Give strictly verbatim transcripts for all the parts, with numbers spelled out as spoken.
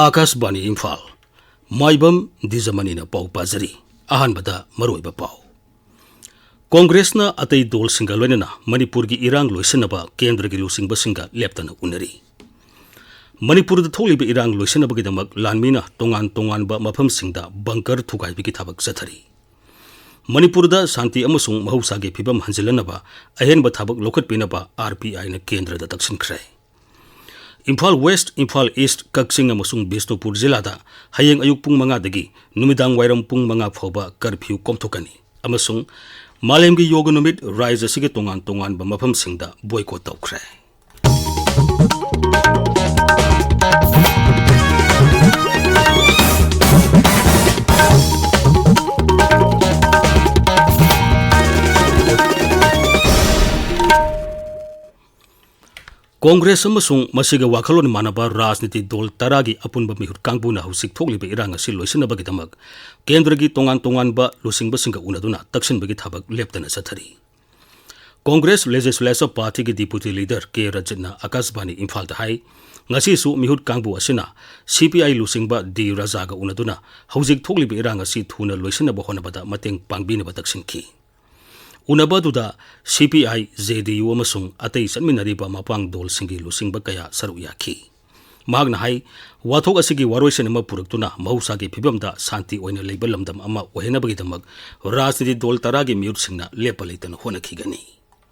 ꯑꯥꯀꯥꯁꯕꯥꯅꯤ ꯏꯝꯐꯥꯜ꯫ ꯃꯥꯏꯕꯝ ꯗꯤꯖꯃꯅꯤꯅ ꯄꯥꯎ ꯄꯥꯖꯔꯤ꯫ ꯑꯍꯥꯟꯕꯗ ꯃꯔꯨꯑꯣꯏꯕ ꯄꯥꯎ꯫ ꯀꯣꯡꯒ꯭ꯔꯦꯁꯅ ꯑꯇꯩ ꯗꯣꯜꯁꯤꯡꯒ ꯂꯣꯏꯅꯅ ꯃꯅꯤꯄꯨꯔꯒꯤ ꯏꯔꯥꯡ ꯂꯣꯏꯁꯤꯟꯅꯕ ꯀꯦꯟꯗ꯭ꯔꯒꯤ ꯂꯨꯆꯤꯡꯕꯁꯤꯡꯒ ꯂꯦꯞꯇꯅ ꯎꯅꯔꯤ꯫ ꯃꯅꯤꯄꯨꯔꯗ ꯊꯣꯛꯂꯤꯕ ꯏꯔꯥꯡ ꯂꯣꯏꯁꯤꯟꯅꯕꯒꯤꯗꯃꯛ ꯂꯥꯟꯃꯤꯅ ꯇꯣꯉꯥꯟ ꯇꯣꯉꯥꯟꯕ ꯃꯐꯝꯁꯤꯡꯗ ꯕꯪꯀꯔ ꯊꯨꯒꯥꯏꯕꯒꯤ ꯊꯕꯛ ꯆꯠꯊꯔꯤ꯫ ꯃꯅꯤꯄꯨꯔꯗ ꯁꯥꯟꯇꯤ ꯑꯃꯁꯨꯡ ꯃꯍꯧꯁꯥꯒꯤ ꯐꯤꯕꯝ ꯍꯟꯖꯤꯜꯍꯟꯅꯕ ꯑꯍꯦꯟꯕ ꯊꯕꯛ ꯂꯧꯈꯠꯄꯤꯅꯕ ꯑꯥꯔ ꯄꯤ ꯑꯥꯏꯅ ꯀꯦꯟꯗ꯭ꯔꯗ ꯇꯛꯁꯤꯟꯈ꯭ꯔꯦ꯫ ꯏꯝꯐꯥꯜ ꯋꯦꯁ꯭ꯠ, ꯏꯝꯐꯥꯜ ꯏꯁ꯭ꯠ, ꯀꯛꯆꯤꯡ ꯑꯃꯁꯨꯡ ꯕꯤꯁꯅꯨꯄꯨꯔ ꯖꯤꯂꯥꯗ ꯍꯌꯦꯡ ꯑꯌꯨꯛ ꯄꯨꯡ ꯃꯉꯥꯗꯒꯤ ꯅꯨꯃꯤꯗꯥꯡ ꯋꯥꯏꯔꯝ ꯄꯨꯡ ꯃꯉꯥ ꯐꯥꯎꯕ ꯀꯔꯐ꯭ꯌꯨ ꯀꯣꯝꯊꯣꯛꯀꯅꯤ ꯑꯃꯁꯨꯡ ꯃꯥꯂꯦꯝꯒꯤ ꯌꯣꯒ ꯅꯨꯃꯤꯠ ꯔꯥꯖ꯭ꯌ ꯑꯁꯤꯒꯤ ꯇꯣꯉꯥꯟ ꯇꯣꯉꯥꯟꯕ ꯃꯐꯝꯁꯤꯡꯗ ꯕꯣꯏꯀꯣꯠ ꯇꯧꯈ꯭ꯔꯦ꯫ ꯀꯣꯡꯒ꯭ꯔꯦꯁ ꯑꯃꯁꯨꯡ ꯃꯁꯤꯒ ꯋꯥꯈꯜꯂꯣꯟ ꯃꯥꯟꯅꯕ ꯔꯥꯖꯅꯤꯇꯤ ꯗꯣꯜ ꯇꯔꯥꯒꯤ ꯑꯄꯨꯟꯕ ꯃꯤꯍꯨꯠ ꯀꯥꯡꯕꯨꯅ ꯍꯧꯖꯤꯛ ꯊꯣꯛꯂꯤꯕ ꯏꯔꯥꯡ ꯑꯁꯤ ꯂꯣꯏꯁꯤꯟꯅꯕꯒꯤꯗꯃꯛ ꯀꯦꯟꯗ꯭ꯔꯒꯤ ꯇꯣꯉꯥꯟ ꯇꯣꯉꯥꯟꯕ ꯂꯨꯆꯤꯡꯕꯁꯤꯡꯒ ꯎꯅꯗꯨꯅ ꯇꯛꯁꯤꯟꯕꯒꯤ ꯊꯕꯛ ꯂꯦꯞꯇꯅ ꯆꯠꯊꯔꯤ꯫ ꯀꯣꯡꯒ꯭ꯔꯦꯁ ꯂꯦꯖꯤꯁꯂꯦꯆꯔ ꯄꯥꯔꯇꯤꯒꯤ ꯗꯤꯄꯨꯇꯤ ꯂꯤꯗꯔ ꯀꯦ ꯔꯖꯤꯠꯅ ꯑꯥꯀꯥꯁꯕꯥꯅꯤ ꯏꯝꯐꯥꯜꯗ ꯍꯥꯏ, ꯉꯁꯤꯁꯨ ꯃꯤꯍꯨꯠ ꯀꯥꯡꯕꯨ ꯑꯁꯤꯅ ꯁꯤ ꯄꯤ ꯑꯥꯏ ꯂꯨꯆꯤꯡꯕ ꯗꯤ ꯔꯥꯖꯥꯒ ꯎꯅꯗꯨꯅ ꯍꯧꯖꯤꯛ ꯊꯣꯛꯂꯤꯕ ꯏꯔꯥꯡ ꯑꯁꯤ ꯊꯨꯅ ꯂꯣꯏꯁꯤꯟꯅꯕ ꯍꯣꯠꯅꯕꯗ ꯃꯇꯦꯡ ꯄꯥꯡꯕꯤꯅꯕ ꯇꯛꯁꯤꯟꯈꯤ꯫ ꯎꯅꯕ ꯑꯗꯨꯗ ꯁꯤ P I, J D U ꯑꯃꯁꯨꯡ ꯑꯇꯩ ꯆꯠꯃꯤꯟꯅꯔꯤꯕ ꯃꯄꯥꯡ ꯗꯣꯜꯁꯤꯡꯒꯤ ꯂꯨꯆꯤꯡꯕ ꯀꯌꯥ ꯁꯔꯨꯛ ꯌꯥꯈꯤ꯫ ꯃꯍꯥꯛꯅ ꯍꯥꯏ, ꯋꯥꯊꯣꯛ ꯑꯁꯤꯒꯤ ꯋꯥꯔꯣꯏꯁꯤꯟ ꯑꯃ ꯄꯨꯔꯛꯇꯨꯅ ꯃꯍꯧꯁꯥꯒꯤ ꯐꯤꯕꯝꯗ ꯁꯥꯟꯇꯤ ꯑꯣꯏꯅ ꯂꯩꯕ ꯂꯝꯗꯝ ꯑꯃ ꯑꯣꯏꯍꯟꯅꯕꯒꯤꯗꯃꯛ ꯔꯥꯖꯅꯤꯇꯤ ꯗꯣꯜ ꯇꯔꯥꯒꯤ ꯃꯤꯍꯨꯠꯁꯤꯡꯅ ꯂꯦꯞꯄ ꯂꯩꯇꯅ ꯍꯣꯠꯅꯈꯤꯒꯅꯤ꯫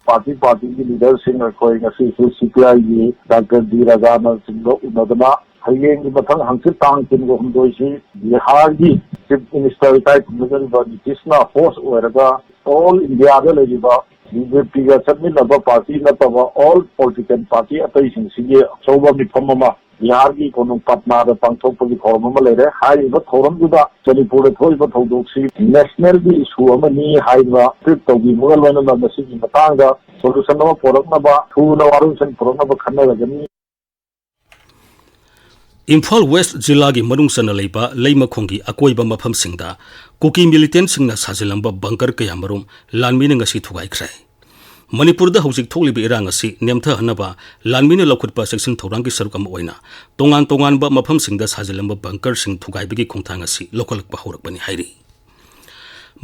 ꯄꯥꯔꯇꯤ ꯄꯥꯔꯇꯤꯒꯤ ꯂꯤꯗꯔꯁꯤꯡ ꯑꯩꯈꯣꯏ ꯉꯁꯤꯁꯨ ꯁꯤ ꯄꯤ ꯑꯥꯏꯒꯤ ꯗꯥꯛꯇꯔ ꯗꯤ ꯔꯥꯖꯥꯅꯆꯤꯡꯕ ꯎꯅꯗꯨꯅ ꯍꯌꯦꯡꯒꯤ ꯃꯊꯪ ꯍꯪꯆꯤꯠ ꯇꯥꯡ ꯀꯨꯟꯒ ꯍꯨꯝꯗꯣꯏꯁꯤ ꯕꯤꯍꯥꯔꯒꯤ ꯆꯤꯐ ꯃꯤꯅꯤꯁꯇꯔ ꯏꯀꯥꯏ ꯈꯨꯝꯅꯖꯔꯤꯕ ꯅꯤꯇꯤꯁꯅ ꯍꯣꯁ ꯑꯣꯏꯔꯒ ꯑꯣꯜ ꯏꯟꯗꯤꯌꯥꯗ ꯂꯩꯔꯤꯕ ꯕꯤ ꯖꯦ ꯄꯤꯒ ꯆꯠꯃꯤꯟꯅꯕ ꯄꯥꯔꯇꯤ ꯅꯠꯇꯕ ꯑꯣꯜ ꯄꯣꯂꯤꯇꯤꯀꯦꯜ ꯄꯥꯔꯇꯤ ꯑꯇꯩꯁꯤꯡꯁꯤꯒꯤ ꯑꯆꯧꯕ ꯃꯤꯐꯝ ꯑꯃ ꯕꯤꯍꯥꯔꯒꯤ ꯀꯣꯅꯨꯡ ꯄꯠꯅꯥꯗ ꯄꯥꯡꯊꯣꯛꯄꯒꯤ ꯊꯧꯔꯝ ꯑꯃ ꯂꯩꯔꯦ꯫ ꯍꯥꯏꯔꯤꯕ ꯊꯧꯔꯝꯗꯨꯗ ꯃꯅꯤꯄꯨꯔꯗ ꯊꯣꯛꯏꯕ ꯊꯧꯗꯣꯛꯁꯤ ꯅꯦꯁꯅꯦꯜꯒꯤ ꯏꯁꯨ ꯑꯃꯅꯤ ꯍꯥꯏꯗꯨꯅ ꯇ꯭ꯔꯤꯠ ꯇꯧꯕꯤꯕꯒ ꯂꯣꯏꯅꯅ ꯃꯁꯤꯒꯤ ꯃꯇꯥꯡꯗ ꯁꯣꯂꯨꯁꯟ ꯑꯃ ꯄꯨꯔꯛꯅꯕ, ꯊꯨꯅ ꯋꯥꯔꯣꯏꯁꯤꯟ ꯄꯨꯔꯛꯅꯕ ꯈꯟꯅꯔꯒꯅꯤ꯫ ꯏꯝꯐꯥꯜ ꯋꯦꯁ꯭ꯠ ꯖꯤꯂꯥꯒꯤ ꯃꯅꯨꯡ ꯆꯟꯅ ꯂꯩꯕ ꯂꯩꯃꯈꯣꯡꯒꯤ ꯑꯀꯣꯏꯕ ꯃꯐꯝꯁꯤꯡꯗ ꯀꯨꯀꯤ ꯃꯤꯂꯤꯇꯦꯟꯠꯁꯤꯡꯅ ꯁꯥꯖꯤꯜꯂꯝꯕ ꯕꯪꯀꯔ ꯀꯌꯥꯃꯔꯨꯝ ꯂꯥꯟꯃꯤꯅ ꯉꯁꯤ ꯊꯨꯒꯥꯏꯈ꯭ꯔꯦ꯫ ꯃꯅꯤꯄꯨꯔꯗ ꯍꯧꯖꯤꯛ ꯊꯣꯛꯂꯤꯕ ꯏꯔꯥꯡ ꯑꯁꯤ ꯅꯦꯝꯊꯍꯟꯅꯕ ꯂꯥꯟꯃꯤꯅ ꯂꯧꯈꯠꯄ ꯆꯦꯛꯁꯤꯟ ꯊꯧꯔꯥꯡꯒꯤ ꯁꯔꯨꯛ ꯑꯃ ꯑꯣꯏꯅ ꯇꯣꯉꯥꯟ ꯇꯣꯉꯥꯟꯕ ꯃꯐꯝꯁꯤꯡꯗ ꯁꯥꯖꯤꯜꯂꯝꯕ ꯕꯪꯀꯔꯁꯤꯡ ꯊꯨꯒꯥꯏꯕꯒꯤ ꯈꯣꯡꯊꯥꯡ ꯑꯁꯤ ꯂꯧꯈꯠꯂꯛꯄ ꯍꯧꯔꯛꯄꯅꯤ ꯍꯥꯏꯔꯤ꯫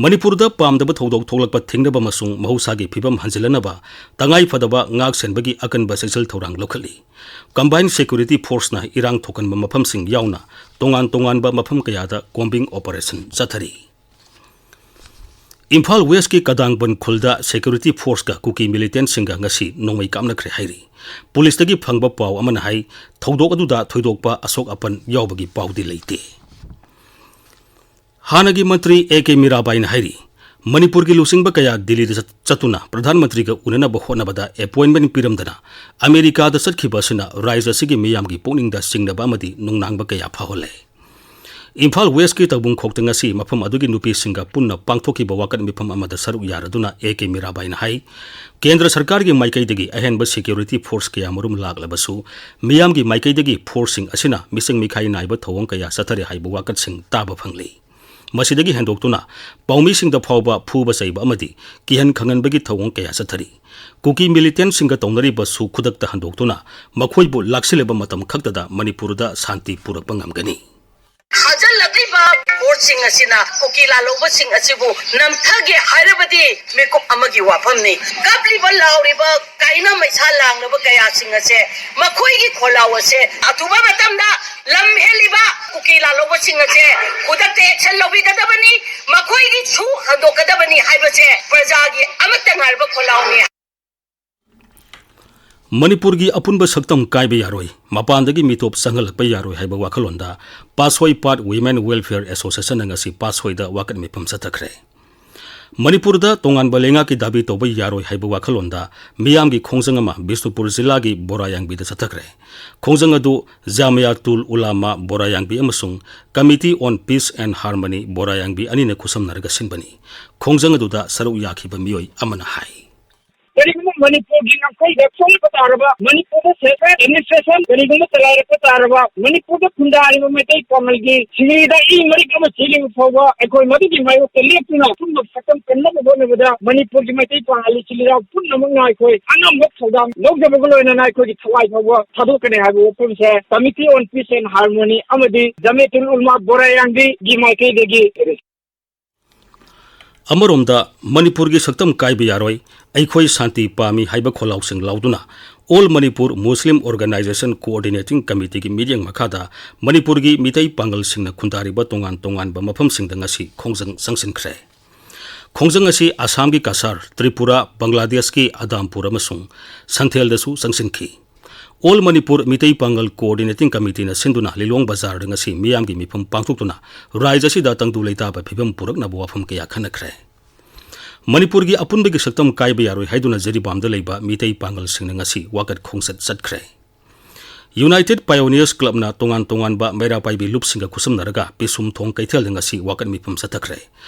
ꯃꯅꯤꯄꯨꯔꯗ ꯄꯥꯝꯗꯕ ꯊꯧꯗꯣꯛ ꯊꯣꯛꯂꯛꯄ ꯊꯤꯡꯅꯕ ꯑꯃꯁꯨꯡ ꯃꯍꯧꯁꯥꯒꯤ ꯐꯤꯕꯝ ꯍꯟꯖꯤꯜꯂꯅꯕ ꯇꯉꯥꯏ ꯐꯗꯕ ꯉꯥꯛ ꯁꯦꯟꯕꯒꯤ ꯑꯀꯟꯕ ꯆꯦꯛꯁꯤꯜ ꯊꯧꯔꯥꯡ ꯂꯧꯈꯠꯂꯤ꯫ Combined Security Forceꯅ ꯏꯔꯥꯡ ꯊꯣꯛꯍꯟꯕ ꯃꯐꯝꯁꯤꯡ ꯌꯥꯎꯅ ꯇꯣꯉꯥꯟ ꯇꯣꯉꯥꯟꯕ ꯃꯐꯝ ꯀꯌꯥꯗ combing operation ꯆꯠꯊꯔꯤ꯫ ꯏꯝꯐꯥꯜ ꯋꯦꯁꯀꯤ ꯀꯗꯥꯡꯕꯟ ꯈꯨꯜꯗ security forceꯀ ꯀꯨꯀꯤ militantꯁꯤꯡꯒ ꯉꯁꯤ ꯅꯣꯡꯃꯩ ꯀꯥꯞꯅꯈ꯭ꯔꯦ ꯍꯥꯏꯔꯤ꯫ ꯄꯨꯂꯤꯁꯇꯒꯤ ꯐꯪꯕ ꯄꯥꯎ ꯑꯃꯅ ꯍꯥꯏ, ꯊꯧꯗꯣꯛ ꯑꯗꯨꯗ ꯊꯣꯏꯗꯣꯛꯄ ꯑꯁꯣꯛ ꯑꯄꯟ ꯌꯥꯎꯕꯒꯤ ꯄꯥꯎꯗꯤ ꯂꯩꯇꯦ꯫ ꯍꯥꯟꯅꯒꯤ ꯃꯟꯇ꯭ꯔꯤ ꯑꯦ ꯀꯦ ꯃꯤꯔꯥꯕꯥꯏꯅ ꯍꯥꯏꯔꯤ, ꯃꯅꯤꯄꯨꯔꯒꯤ ꯂꯨꯆꯤꯡꯕ ꯀꯌꯥ ꯗꯤꯜꯂꯤꯗ ꯆꯠ-, ꯆꯠꯇꯨꯅ ꯄ꯭ꯔꯙꯥꯟ ꯃꯟꯇ꯭ꯔꯤꯒ ꯎꯅꯅꯕ ꯍꯣꯠꯅꯕꯗ appointment ꯄꯤꯔꯝꯗꯅ ꯑꯃꯦꯔꯤꯀꯥꯗ ꯆꯠꯈꯤꯕ ꯑꯁꯤꯅ ꯔꯥꯖ꯭ꯌ ꯑꯁꯤꯒꯤ ꯃꯤꯌꯥꯝꯒꯤ ꯄꯨꯛꯅꯤꯡꯗ ꯆꯤꯡꯅꯕ ꯑꯃꯗꯤ ꯅꯨꯡꯅꯥꯡꯕ ꯀꯌꯥ ꯐꯥꯎꯍꯜꯂꯦ꯫ ꯏꯝꯐꯥꯜ ꯋꯦꯁꯀꯤ ꯇꯧꯕꯨꯡꯈꯣꯛꯇ ꯉꯁꯤ ꯃꯐꯝ ꯑꯗꯨꯒꯤ ꯅꯨꯄꯤꯁꯤꯡꯒ ꯄꯨꯟꯅ ꯄꯥꯡꯊꯣꯛꯈꯤꯕ ꯋꯥꯀꯠ ꯃꯤꯐꯝ ꯑꯃꯗ ꯁꯔꯨꯛ ꯌꯥꯔꯗꯨꯅ ꯑꯦ ꯀꯦ ꯃꯤꯔꯥꯕꯥꯏꯅ ꯍꯥꯏ, ꯀꯦꯟꯗ꯭ꯔ ꯁꯔꯀꯥꯔꯒꯤ ꯃꯥꯏꯀꯩꯗꯒꯤ ꯑꯍꯦꯟꯕ security force ꯀꯌꯥ ꯃꯔꯨꯝ ꯂꯥꯛꯂꯕꯁꯨ, ꯃꯤꯌꯥꯝꯒꯤ ꯃꯥꯏꯀꯩꯗꯒꯤ forceꯁꯤꯡ ꯑꯁꯤꯅ ꯃꯤꯆꯪ ꯃꯤꯈꯥꯏ ꯅꯥꯏꯕ ꯊꯧꯑꯣꯡ ꯀꯌꯥ ꯆꯠꯊꯔꯦ ꯍꯥꯏꯕ ꯋꯥꯀꯠꯁꯤꯡ ꯇꯥꯕ ꯐꯪꯂꯤ꯫ ꯃꯁꯤꯗꯒꯤ ꯍꯦꯟꯗꯣꯛꯇꯨꯅ ꯄꯥꯎꯃꯤꯁꯤꯡꯗ ꯐꯥꯎꯕ ꯐꯨꯕ ꯆꯩꯕ ꯑꯃꯗꯤ ꯀꯤꯍꯟ ꯈꯪꯍꯟꯕꯒꯤ ꯊꯧꯑꯣꯡ ꯀꯌꯥ ꯆꯠꯊꯔꯤ꯫ ꯀꯨꯀꯤ militantꯁꯤꯡꯒ ꯇꯧꯅꯔꯤꯕꯁꯨ ꯈꯨꯗꯛꯇ ꯍꯟꯗꯣꯛꯇꯨꯅ ꯃꯈꯣꯏꯕꯨ ꯂꯥꯛꯁꯤꯜꯂꯕ ꯃꯇꯝ ꯈꯛꯇꯗ ꯃꯅꯤꯄꯨꯔꯗ ꯁꯥꯟꯇꯤ ꯄꯨꯔꯛꯄ ꯉꯝꯒꯅꯤ꯫ ꯊꯥꯖꯤꯜꯂꯛꯂꯤꯕ forceꯁꯤꯡ ꯑꯁꯤꯅ ꯀꯨꯀꯤ ꯂꯥꯜꯍꯧꯕꯁꯤꯡ ꯑꯁꯤꯕꯨ ꯅꯝꯊꯒꯦ ꯍꯥꯏꯔꯕꯗꯤ ꯃꯤꯀꯨꯞ ꯑꯃꯒꯤ ꯋꯥꯐꯝꯅꯤ꯫ ꯀꯞꯂꯤꯕ ꯂꯥꯎꯔꯤꯕ ꯀꯥꯏꯅ ꯃꯩꯁꯥ ꯂꯥꯡꯂꯕ ꯀꯌꯥꯁꯤꯡ ꯑꯁꯦ, ꯃꯈꯣꯏꯒꯤ ꯈꯣꯜꯂꯥꯎ ꯑꯁꯦ ꯑꯊꯨꯕ ꯃꯇꯝꯗ ꯂꯝ ꯍꯦꯜꯂꯤꯕ ꯀꯨꯀꯤ ꯂꯥꯜꯍꯧꯕꯁꯤꯡ ꯑꯁꯦ ꯈꯨꯗꯛꯇ action ꯂꯧꯕꯤꯒꯗꯕꯅꯤ, ꯃꯈꯣꯏꯒꯤꯁꯨ ꯍꯟꯗꯣꯛꯀꯗꯕꯅꯤ ꯍꯥꯏꯕꯁꯦ ꯄ꯭ꯔꯖꯥꯒꯤ ꯑꯃꯠꯇ ꯉꯥꯏꯔꯕ ꯈꯣꯜꯂꯥꯎꯅꯤ꯫ ꯃꯅꯤꯄꯨꯔꯒꯤ ꯑꯄꯨꯟꯕ ꯁꯛꯇꯝ ꯀꯥꯏꯕ ꯌꯥꯔꯣꯏ, ꯃꯄꯥꯟꯗꯒꯤ ꯃꯤꯇꯣꯞ ꯆꯪꯍꯜꯂꯛꯄ ꯌꯥꯔꯣꯏ ꯍꯥꯏꯕ ꯋꯥꯈꯜꯂꯣꯟꯗ ꯄꯥꯠꯁꯣꯏ ꯄꯥꯠ Women Welfare Associationꯅ ꯉꯁꯤ ꯄꯥꯠꯁꯣꯏꯗ ꯋꯥꯀꯠ ꯃꯤꯐꯝ ꯆꯠꯊꯈ꯭ꯔꯦ꯫ ꯃꯅꯤꯄꯨꯔꯗ ꯇꯣꯉꯥꯟꯕ ꯂꯩꯉꯥꯛꯀꯤ ꯗꯥꯕꯤ ꯇꯧꯕ ꯌꯥꯔꯣꯏ ꯍꯥꯏꯕ ꯋꯥꯈꯜꯂꯣꯟꯗ ꯃꯤꯌꯥꯝꯒꯤ ꯈꯣꯡꯖꯪ ꯑꯃ ꯕꯤꯁꯅꯨꯄꯨꯔ ꯖꯤꯂꯥꯒꯤ ꯕꯣꯔꯥꯌꯥꯡꯕꯤꯗ ꯆꯠꯊꯈ꯭ꯔꯦ꯫ ꯈꯣꯡꯖꯪ ꯑꯗꯨ ꯖꯥꯃꯤꯌꯥꯇꯨꯜ ꯎꯂꯥꯃꯥ ꯕꯣꯔꯥꯌꯥꯡꯕꯤ ꯑꯃꯁꯨꯡ Committee on Peace and Harmony ꯕꯣꯔꯥꯌꯥꯡꯕꯤ ꯑꯅꯤꯅ ꯈꯨꯠꯁꯝꯅꯔꯒ ꯁꯤꯟꯕꯅꯤ꯫ ꯈꯣꯡꯖꯪ ꯑꯗꯨꯗ ꯁꯔꯨꯛ ꯌꯥꯈꯤꯕ ꯃꯤꯑꯣꯏ ꯑꯃꯅ ꯍꯥꯏ꯫ ꯀꯔꯤꯒꯨꯝꯕ ꯃꯅꯤꯄꯨꯔꯒꯤ ꯉꯝꯈꯩꯗ ꯁꯣꯛꯂꯛꯄ ꯇꯥꯔꯕ, ꯃꯅꯤꯄꯨꯔꯗ ꯁꯦꯜꯐ ꯍꯦꯜꯞ ꯑꯦꯗꯃꯤꯅꯤꯁꯇ꯭ꯔꯦꯁꯟ ꯀꯔꯤꯒꯨꯝꯕ ꯆꯂꯥꯏꯔꯛꯄ ꯇꯥꯔꯕ, ꯃꯅꯤꯄꯨꯔꯗ ꯈꯨꯟꯗꯥꯔꯤꯕ ꯃꯩꯇꯩ ꯄꯥꯉꯜꯒꯤ ꯁꯤꯡꯂꯤꯗ ꯏ ꯃꯔꯤꯛ ꯑꯃ ꯆꯦꯜꯂꯤꯕ ꯐꯥꯎꯕ ꯑꯩꯈꯣꯏ ꯃꯗꯨꯒꯤ ꯃꯥꯌꯣꯛꯇ ꯂꯦꯞꯇꯨꯅ ꯑꯄꯨꯟꯕ ꯁꯛꯇꯝ ꯀꯟꯅꯕ ꯍꯣꯠꯅꯕꯗ ꯃꯅꯤꯄꯨꯔꯒꯤ ꯃꯩꯇꯩ ꯄꯥꯉꯜ ꯏꯆꯤꯜ ꯏꯅꯥꯎ ꯄꯨꯝꯅꯃꯛꯅ ꯑꯩꯈꯣꯏ ꯑꯉꯝꯕ ꯊꯧꯗꯥꯡ ꯂꯧꯖꯕꯒ ꯂꯣꯏꯅꯅ ꯑꯩꯈꯣꯏꯒꯤ ꯊꯋꯥꯏ ꯐꯥꯎꯕ ꯊꯥꯗꯣꯛꯀꯅꯤ ꯍꯥꯏꯕ ꯋꯥꯐꯝꯁꯦ Committee on Peace and Harmony ꯑꯃꯗꯤ ꯖꯃꯦꯇꯨꯜ ꯎꯂꯃꯥ ꯕꯣꯔꯥꯌꯥꯡꯗꯤꯒꯤ ꯃꯥꯏꯀꯩꯗꯒꯤ ꯑꯃꯔꯣꯝꯗ ꯃꯅꯤꯄꯨꯔꯒꯤ ꯁꯛꯇꯝ ꯀꯥꯏꯕ ꯌꯥꯔꯣꯏ, ꯑꯩꯈꯣꯏ ꯁꯥꯟꯇꯤ ꯄꯥꯝꯃꯤ ꯍꯥꯏꯕ ꯈꯣꯜꯂꯥꯎꯁꯤꯡ ꯂꯥꯎꯗꯨꯅ All Manipur Muslim Organisation Coordinating Committeeꯒꯤ ꯃꯤꯠꯌꯦꯡ ꯃꯈꯥꯗ ꯃꯅꯤꯄꯨꯔꯒꯤ ꯃꯤꯇꯩ ꯄꯥꯡꯒꯜꯁꯤꯡꯅ ꯈꯨꯟꯗꯥꯔꯤꯕ ꯇꯣꯉꯥꯟ ꯇꯣꯉꯥꯟꯕ ꯃꯐꯝꯁꯤꯡꯗ ꯉꯁꯤ ꯈꯣꯡꯖꯪ ꯆꯪꯁꯤꯟꯈ꯭ꯔꯦ꯫ ꯈꯣꯡꯖꯪ ꯑꯁꯤ ꯑꯁꯥꯝꯒꯤ ꯀꯁꯥꯔ, ꯇ꯭ꯔꯤꯄꯨꯔꯥ, ꯕꯪꯒ꯭ꯂꯥꯗꯦꯁꯀꯤ ꯑꯗꯥꯝꯄꯨꯔ ꯑꯃꯁꯨꯡ ꯁꯟꯊꯦꯜꯗꯁꯨ ꯆꯪꯁꯤꯟꯈꯤ꯫ All Manipur ꯃꯤꯇꯩ ꯄꯥꯡꯒꯜ Coordinating Committeeꯅ ꯁꯤꯟꯗꯨꯅ ꯂꯤꯂꯣꯡ ꯕꯖꯥꯔꯗ ꯉꯁꯤ ꯃꯤꯌꯥꯝꯒꯤ ꯃꯤꯐꯝ ꯄꯥꯡꯊꯣꯛꯇꯨꯅ ꯔꯥꯏꯖ ꯑꯁꯤꯗ ꯇꯪꯗꯨ ꯂꯩꯇꯥꯕ ꯐꯤꯕꯝ ꯄꯨꯔꯛꯅꯕ ꯋꯥꯐꯝ ꯀꯌꯥ ꯈꯟꯅꯈ꯭ꯔꯦ꯫ ꯃꯅꯤꯄꯨꯔꯒꯤ ꯑꯄꯨꯟꯕꯒꯤ ꯁꯛꯇꯝ ꯀꯥꯏꯕ ꯌꯥꯔꯣꯏ ꯍꯥꯏꯗꯨꯅ ꯖꯤꯔꯤꯕꯥꯝꯗ ꯂꯩꯕ ꯃꯤꯇꯩ ꯄꯥꯡꯒꯜꯁꯤꯡꯅ ꯉꯁꯤ ꯋꯥꯀꯠ ꯈꯣꯡꯆꯠ ꯆꯠꯈ꯭ꯔꯦ꯫ United Pioneers Clubꯅ ꯇꯣꯉꯥꯟ ꯇꯣꯉꯥꯟꯕ ꯃꯩꯔꯥ ꯄꯥꯏꯕꯤ ꯂꯨꯞꯁꯤꯡꯒ ꯈꯨꯠꯁꯝꯅꯔꯒ ꯄꯤꯁꯨꯝ ꯊꯣꯡ ꯀꯩꯊꯦꯜꯗ ꯉꯁꯤ ꯋꯥꯀꯠ ꯃꯤꯐꯝ ꯆꯠꯊꯈ꯭ꯔꯦ꯫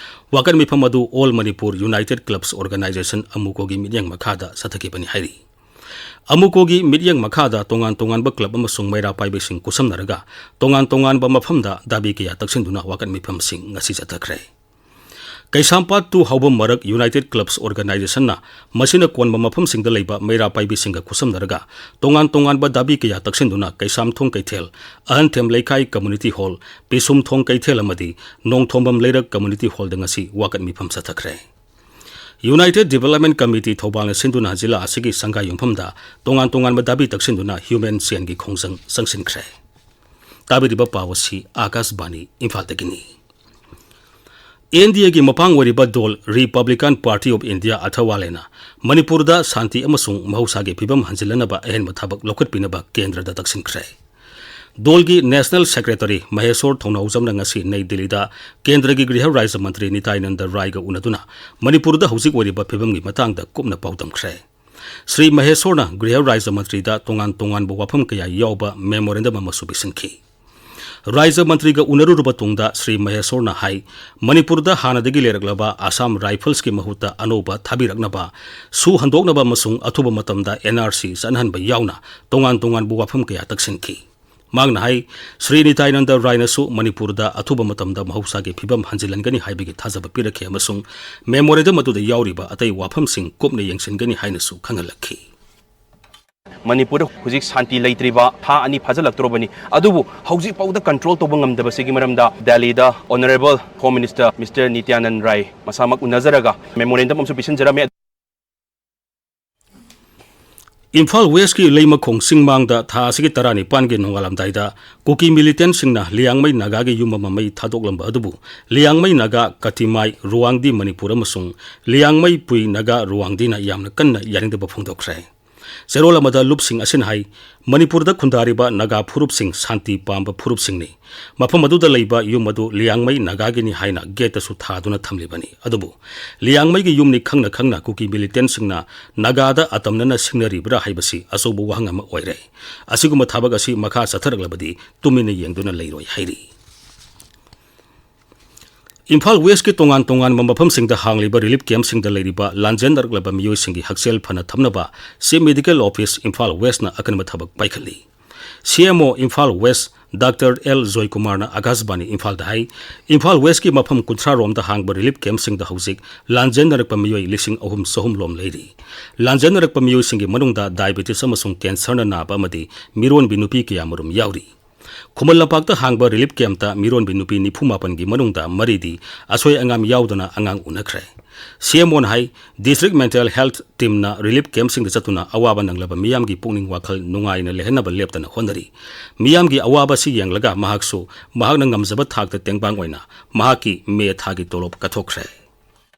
ꯋꯥꯀꯠ ꯃꯤꯐꯝ ꯑꯗꯨ All Manipur United Clubs Organisation ꯑꯃꯨꯀꯣꯒꯤ ꯃꯤꯠꯌꯦꯡ ꯃꯈꯥꯗ ꯆꯠꯊꯈꯤꯕꯅꯤ ꯍꯥꯏꯔꯤ꯫ ꯑꯃꯨꯀꯣꯒꯤ ꯃꯤꯠꯌꯦꯡ ꯃꯈꯥꯗ ꯇꯣꯉꯥꯟ ꯇꯣꯉꯥꯟꯕ ꯀ꯭ꯂꯕ ꯑꯃꯁꯨꯡ ꯃꯩꯔꯥ ꯄꯥꯏꯕꯤꯁꯤꯡ ꯈꯨꯠꯁꯝꯅꯔꯒ ꯇꯣꯉꯥꯟ ꯇꯣꯉꯥꯟꯕ ꯃꯐꯝꯗ ꯗꯥꯕꯤ ꯀꯌꯥ ꯇꯛꯁꯤꯟꯗꯨꯅ ꯋꯥꯀꯠ ꯃꯤꯐꯝꯁꯤꯡ ꯉꯁꯤ ꯆꯠꯊꯈ꯭ꯔꯦ꯫ ꯀꯩꯁꯥꯝꯄꯥꯠ to ꯍꯥꯎꯕꯝ ꯃꯔꯛ United Clubs Organisationꯅ ꯃꯁꯤꯅ ꯀꯣꯟꯕ ꯃꯐꯝꯁꯤꯡꯗ ꯂꯩꯕ ꯃꯩꯔꯥ ꯄꯥꯏꯕꯤꯁꯤꯡꯒ ꯈꯨꯠꯁꯝꯅꯔꯒ ꯇꯣꯉꯥꯟ ꯇꯣꯉꯥꯟꯕ ꯗꯥꯕꯤ ꯀꯌꯥ ꯇꯛꯁꯤꯟꯗꯨꯅ ꯀꯩꯁꯥꯝꯊꯣꯡ ꯀꯩꯊꯦꯜ, ꯑꯍꯟꯊꯦꯝ ꯂꯩꯀꯥꯏ Community Hall, ꯄꯤꯁꯨꯝꯊꯣꯡ ꯀꯩꯊꯦꯜ ꯑꯃꯗꯤ ꯅꯣꯡꯊꯣꯝꯕꯝ ꯂꯩꯔꯛ Community Hallꯗ ꯉꯁꯤ ꯋꯥꯀꯠ ꯃꯤꯐꯝ ꯆꯠꯊꯈ꯭ꯔꯦ꯫ United Development Committee ꯊꯧꯕꯥꯜꯅ ꯁꯤꯟꯗꯨꯅ ꯖꯤꯂꯥ ꯑꯁꯤꯒꯤ ꯁꯪꯒꯥꯏ ꯌꯨꯝꯐꯝꯗ ꯇꯣꯉꯥꯟ ꯇꯣꯉꯥꯟꯕ ꯗꯥꯕꯤ ꯇꯛꯁꯤꯟꯗꯨꯅ human chainꯒꯤ ꯈꯣꯡꯖꯪ ꯆꯪꯁꯤꯟꯈ꯭ꯔꯦ꯫ ꯇꯥꯕꯤꯔꯤꯕ ꯄꯥꯎ ꯑꯁꯤ ꯑꯥꯀꯥꯁꯕꯥꯅꯤ ꯏꯝꯐꯥꯜꯗꯒꯤꯅꯤ꯫ NDAꯒꯤ ꯃꯄꯥꯡ ꯑꯣꯏꯔꯤꯕ ꯗꯣꯜ Republican Party of India ꯑꯊꯋꯥꯂꯦꯅ ꯃꯅꯤꯄꯨꯔꯗ ꯁꯥꯟꯇꯤ ꯑꯃꯁꯨꯡ ꯃꯍꯧꯁꯥꯒꯤ ꯐꯤꯕꯝ ꯍꯟꯖꯤꯜꯂꯅꯕ ꯑꯍꯦꯟꯕ ꯊꯕꯛ ꯂꯧꯈꯠꯄꯤꯅꯕ ꯀꯦꯟꯗ꯭ꯔꯗ ꯇꯛꯁꯤꯟꯈ꯭ꯔꯦ꯫ ꯗꯣꯜꯒꯤ National Secretary ꯃꯍꯦꯁꯣꯔ ꯊꯧꯅꯥꯎꯖꯝꯅ ꯉꯁꯤ ꯅꯩ ꯗꯤꯜꯂꯤꯗ ꯀꯦꯟꯗ꯭ꯔꯒꯤ ꯒ꯭ꯔꯤꯍ ꯔꯥꯖ꯭ꯌ ꯃꯟꯇ꯭ꯔꯤ ꯅꯤꯇꯥꯏꯅꯟꯗ ꯔꯥꯏꯒ ꯎꯅꯗꯨꯅ ꯃꯅꯤꯄꯨꯔꯗ ꯍꯧꯖꯤꯛ ꯑꯣꯏꯔꯤꯕ ꯐꯤꯕꯝꯒꯤ ꯃꯇꯥꯡꯗ ꯀꯨꯞꯅ ꯄꯥꯎꯗꯝꯈ꯭ꯔꯦ꯫ ꯁ꯭ꯔꯤ ꯃꯍꯦꯁꯣꯔꯅ ꯒ꯭ꯔꯤꯍ ꯔꯥꯖ꯭ꯌ ꯃꯟꯇ꯭ꯔꯤꯗ ꯇꯣꯉꯥꯟ ꯇꯣꯉꯥꯟꯕ ꯋꯥꯐꯝ ꯀꯌꯥ ꯌꯥꯎꯕ memorandum ꯑꯃꯁꯨ ꯄꯤꯁꯤꯟꯈꯤ꯫ ꯔꯥꯏꯖ꯭ꯌ ꯃꯟꯇ꯭ꯔꯤꯒ ꯎꯅꯔꯨꯔꯕ ꯇꯨꯡꯗ ꯁ꯭ꯔꯤ ꯃꯍꯦꯁꯣꯔꯅ ꯍꯥꯏ, ꯃꯅꯤꯄꯨꯔꯗ ꯍꯥꯟꯅꯗꯒꯤ ꯂꯩꯔꯛꯂꯕ ꯑꯁꯥꯝ ꯔꯥꯏꯐꯜꯁꯀꯤ ꯃꯍꯨꯠꯇ ꯑꯅꯧꯕ ꯊꯥꯕꯤꯔꯛꯅꯕ, ꯁꯨ ꯍꯟꯗꯣꯛꯅꯕ ꯑꯃꯁꯨꯡ ꯑꯊꯨꯕ ꯃꯇꯝꯗ ꯑꯦꯟ ꯑꯥꯔ ꯁꯤ ꯆꯠꯅꯍꯟꯕ ꯌꯥꯎꯅ ꯇꯣꯉꯥꯟ ꯇꯣꯉꯥꯟꯕ ꯋꯥꯐꯝ ꯀꯌꯥ ꯇꯛꯁꯤꯟꯈꯤ꯫ ꯃꯍꯥꯛꯅ ꯍꯥꯏ, ꯁ꯭ꯔꯤ ꯅꯤꯇꯥꯌꯥꯅꯟꯗ ꯔꯥꯏꯅꯁꯨ ꯃꯅꯤꯄꯨꯔꯗ ꯑꯊꯨꯕ ꯃꯇꯝꯗ ꯃꯍꯧꯁꯥꯒꯤ ꯐꯤꯕꯝ ꯍꯟꯖꯤꯜꯍꯟꯒꯅꯤ ꯍꯥꯏꯕꯒꯤ ꯊꯥꯖꯕ ꯄꯤꯔꯛꯈꯤ ꯑꯃꯁꯨꯡ memorandum ꯑꯗꯨꯗ ꯌꯥꯎꯔꯤꯕ ꯑꯇꯩ ꯋꯥꯐꯝꯁꯤꯡ ꯀꯨꯞꯅ ꯌꯦꯡꯁꯤꯟꯒꯅꯤ ꯍꯥꯏꯅꯁꯨ ꯈꯪꯍꯜꯂꯛꯈꯤ꯫ ꯃꯅꯤꯄꯨꯔꯗ ꯍꯧꯖꯤꯛ ꯁꯥꯟꯇꯤ ꯂꯩꯇ꯭ꯔꯤꯕ ꯊꯥ ꯑꯅꯤ ꯐꯥꯖꯤꯜꯂꯛꯇꯣꯔꯕꯅꯤ, ꯑꯗꯨꯕꯨ ꯍꯧꯖꯤꯛ ꯐꯥꯎꯗ control ꯇꯧꯕ ꯉꯝꯗꯕꯁꯤꯒꯤ ꯃꯔꯝꯗ ꯗꯦꯜꯂꯤꯗ Honourable Home Minister Mister ꯅꯤꯇ꯭ꯌꯥꯅꯟ ꯔꯥꯏ ꯃꯁꯥꯃꯛ ꯎꯅꯖꯔꯒ memorandum ꯑꯃꯁꯨ ꯄꯤꯁꯤꯟꯖꯔꯝꯃꯤ꯫ ꯏꯝꯐꯥꯜ ꯋꯦꯁꯀꯤ ꯂꯩꯃꯈꯣꯡ ꯆꯤꯡꯃꯥꯡꯗ ꯊꯥ ꯑꯁꯤꯒꯤ ꯇꯔꯥꯅꯤꯄꯥꯟꯒꯤ ꯅꯣꯡꯉꯥꯜꯂꯝꯗꯥꯏꯗ ꯀꯨꯀꯤ militantꯁꯤꯡꯅ ꯂꯤꯌꯥꯡꯃꯩ ꯅꯥꯒꯥꯒꯤ ꯌꯨꯝ ꯑꯃ ꯃꯩ ꯊꯥꯗꯣꯛꯂꯝꯕ ꯑꯗꯨꯕꯨ ꯂꯤꯌꯥꯡꯃꯩ ꯅꯥꯒꯥ ꯀꯇꯤꯃꯥꯏ ꯔꯨꯋꯥꯡꯗꯤ ꯃꯅꯤꯄꯨꯔ ꯑꯃꯁꯨꯡ ꯂꯤꯌꯥꯡꯃꯩ ꯄꯨꯏ ꯅꯥꯒꯥ ꯔꯨꯋꯥꯡꯗꯤꯅ ꯌꯥꯝꯅ ꯀꯟꯅ ꯌꯥꯅꯤꯡꯗꯕ ꯐꯣꯡꯗꯣꯛꯈ꯭ꯔꯦ꯫ ꯆꯦꯔꯣꯜ ꯑꯃꯗ ꯂꯨꯞꯁꯤꯡ ꯑꯁꯤꯅ ꯍꯥꯏ, ꯃꯅꯤꯄꯨꯔꯗ ꯈꯨꯟꯗꯥꯔꯤꯕ ꯅꯥꯒꯥ ꯐꯨꯔꯨꯞꯁꯤꯡ ꯁꯥꯟꯇꯤ ꯄꯥꯝꯕ ꯐꯨꯔꯨꯞꯁꯤꯡꯅꯤ꯫ ꯃꯐꯝ ꯑꯗꯨꯗ ꯂꯩꯕ ꯌꯨꯝ ꯑꯗꯨ ꯂꯤꯌꯥꯡꯃꯩ ꯅꯥꯒꯥꯒꯤꯅꯤ ꯍꯥꯏꯅ gateꯇꯁꯨ ꯊꯥꯗꯨꯅ ꯊꯝꯂꯤꯕꯅꯤ꯫ ꯑꯗꯨꯕꯨ ꯂꯤꯌꯥꯡꯃꯩꯒꯤ ꯌꯨꯝꯅꯤ ꯈꯪꯅ ꯈꯪꯅ ꯀꯨꯀꯤ militantꯁꯤꯡꯅ ꯅꯥꯒꯥꯗ ꯑꯇꯝꯅꯅ ꯁꯤꯡꯅꯔꯤꯕ꯭ꯔꯥ ꯍꯥꯏꯕꯁꯤ ꯑꯆꯧꯕ ꯋꯥꯍꯪ ꯑꯃ ꯑꯣꯏꯔꯦ꯫ ꯑꯁꯤꯒꯨꯝꯕ ꯊꯕꯛ ꯑꯁꯤ ꯃꯈꯥ ꯆꯠꯊꯔꯛꯂꯕꯗꯤ ꯇꯨꯃꯤꯟꯅ ꯌꯦꯡꯗꯨꯅ ꯂꯩꯔꯣꯏ ꯍꯥꯏꯔꯤ꯫ ꯏꯝꯐꯥꯜ ꯋꯦꯁꯀꯤ ꯇꯣꯉꯥꯟ ꯇꯣꯉꯥꯟꯕ ꯃꯐꯝꯁꯤꯡꯗ ꯍꯥꯡꯂꯤꯕ relief campꯁꯤꯡꯗ ꯂꯩꯔꯤꯕ ꯂꯥꯟꯖꯦꯟꯅꯔꯛꯂꯕ ꯃꯤꯑꯣꯏꯁꯤꯡꯒꯤ ꯍꯛꯁꯦꯜ ꯐꯅ ꯊꯝꯅꯕ Chief Medical Office ꯏꯝꯐꯥꯜ ꯋꯦꯁꯅ ꯑꯀꯟꯕ ꯊꯕꯛ ꯄꯥꯏꯈꯠꯂꯤ꯫ ꯁꯤ M O Imphal west doctor L ꯖꯣꯏꯀꯨꯃꯥꯔꯅ ꯑꯥꯀꯥꯁꯕꯥꯅꯤ ꯏꯝꯐꯥꯜꯗ ꯍꯥꯏ, ꯏꯝꯐꯥꯜ ꯋꯦꯁꯀꯤ ꯃꯐꯝ ꯀꯨꯟꯊ꯭ꯔꯥ ꯔꯣꯝꯗ ꯍꯥꯡꯕ relief campꯁꯤꯡꯗ ꯍꯧꯖꯤꯛ ꯂꯥꯟꯖꯦꯟꯅꯔꯛꯄ ꯃꯤꯑꯣꯏ ꯂꯤꯁꯤꯡ ꯑꯍꯨꯝ ꯆꯍꯨꯝ ꯂꯣꯝ ꯂꯩꯔꯤ꯫ ꯂꯥꯟꯖꯦꯟꯅꯔꯛꯄ ꯃꯤꯑꯣꯏꯁꯤꯡꯒꯤ ꯃꯅꯨꯡꯗ diabetes ꯑꯃꯁꯨꯡ cancerꯅ ꯅꯥꯕ ꯑꯃꯗꯤ ꯃꯤꯔꯣꯟꯕꯤ ꯅꯨꯄꯤ ꯀꯌꯥꯃꯔꯨꯝ ꯌꯥꯎꯔꯤ꯫ ꯈꯨꯃꯟ ꯂꯝꯄꯥꯛꯇ ꯍꯥꯡꯕ relief campꯇ ꯃꯤꯔꯣꯟꯕꯤ ꯅꯨꯄꯤ ꯅꯤꯐꯨ ꯃꯥꯄꯟꯒꯤ ꯃꯅꯨꯡꯗ ꯃꯔꯤꯗꯤ ꯑꯁꯣꯏ ꯑꯉꯥꯝ ꯌꯥꯎꯗꯅ ꯑꯉꯥꯡ ꯎꯅꯈ꯭ꯔꯦ꯫ ꯁꯤ ꯑꯦꯝ ꯑꯣꯅ ꯍꯥꯏ, District Mental Health Teamꯅ relief campꯁꯤꯡꯗ ꯆꯠꯇꯨꯅ ꯑꯋꯥꯕ ꯅꯪꯂꯕ ꯃꯤꯌꯥꯝꯒꯤ ꯄꯨꯛꯅꯤꯡ ꯋꯥꯈꯜ ꯅꯨꯡꯉꯥꯏꯅ ꯂꯩꯍꯟꯅꯕ ꯂꯦꯞꯇꯅ ꯍꯣꯠꯅꯔꯤ꯫ ꯃꯤꯌꯥꯝꯒꯤ ꯑꯋꯥꯕ ꯑꯁꯤ ꯌꯦꯡꯂꯒ ꯃꯍꯥꯛꯁꯨ ꯃꯍꯥꯛꯅ ꯉꯝꯖꯕ ꯊꯥꯛꯇ ꯇꯦꯡꯕꯥꯡ ꯑꯣꯏꯅ ꯃꯍꯥꯛꯀꯤ ꯃꯦ ꯊꯥꯒꯤ ꯇꯣꯂꯣꯞ ꯀꯠꯊꯣꯛꯈ꯭ꯔꯦ꯫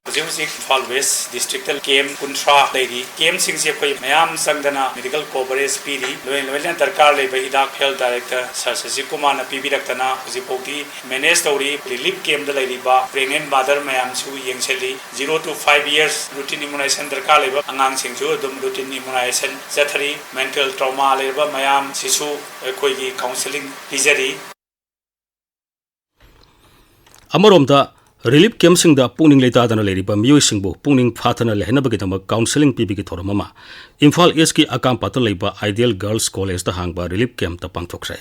ꯍꯧꯖꯤꯛ ꯍꯧꯖꯤꯛ ꯏꯝꯐꯥꯜ ꯋꯦꯁ ꯗꯤꯁꯇ꯭ꯔꯤꯛꯇ ꯀꯦꯝ ꯀꯨꯟꯊ꯭ꯔꯥ ꯂꯩꯔꯤ꯫ ꯀꯦꯝꯁꯤꯡꯁꯤ ꯑꯩꯈꯣꯏ ꯃꯌꯥꯝ ꯆꯪꯗꯅ medical coverage ꯄꯤꯔꯤ꯫ ꯂꯣꯏ ꯂꯣꯏꯅ ꯗꯔꯀꯥꯔ ꯂꯩꯕ ꯍꯤꯗꯥꯛ health director ꯁꯥꯔ ꯁꯖꯤꯕ ꯀꯨꯃꯥꯔꯅ ꯄꯤꯕꯤꯔꯛꯇꯅ ꯍꯧꯖꯤꯛ ꯐꯥꯎꯗꯤ manage ꯇꯧꯔꯤ꯫ Relief campꯇ ꯂꯩꯔꯤꯕ pregnant mother ꯃꯌꯥꯝꯁꯨ ꯌꯦꯡꯁꯤꯜꯂꯤ꯫ Zero to five years routine immunization ꯗꯔꯀꯥꯔ ꯂꯩꯕ ꯑꯉꯥꯡꯁꯤꯡꯁꯨ ꯑꯗꯨꯝ routine immunization ꯆꯠꯊꯔꯤ꯫ Mental trauma ꯂꯩꯔꯕ ꯃꯌꯥꯝꯁꯤꯁꯨ ꯑꯩꯈꯣꯏꯒꯤ counselling ꯄꯤꯖꯔꯤ꯫ ꯑꯃꯔꯣꯝꯗ, ꯔꯤꯂꯤꯐ ꯀꯦꯝꯞꯁꯤꯡꯗ ꯄꯨꯛꯅꯤꯡ ꯂꯩꯇꯥꯗꯅ ꯂꯩꯔꯤꯕ ꯃꯤꯑꯣꯏꯁꯤꯡꯕꯨ ꯄꯨꯛꯅꯤꯡ ꯐꯥꯊꯅ ꯂꯩꯍꯟꯅꯕꯒꯤꯗꯃꯛ ꯀꯥꯎꯟꯁꯦꯂꯤꯡ ꯄꯤꯕꯒꯤ ꯊꯧꯔꯝ ꯑꯃ ꯏꯝꯐꯥꯜ ꯏꯁꯀꯤ ꯑꯀꯥꯝꯄꯥꯠꯇ ꯂꯩꯕ ꯑꯥꯏꯗꯤꯌꯦꯜ ꯒꯔꯜꯁ ꯀꯣꯂꯦꯖꯇ ꯍꯥꯡꯕ ꯔꯤꯂꯤꯐ ꯀꯦꯝꯞꯇ ꯄꯥꯡꯊꯣꯛꯈ꯭ꯔꯦ꯫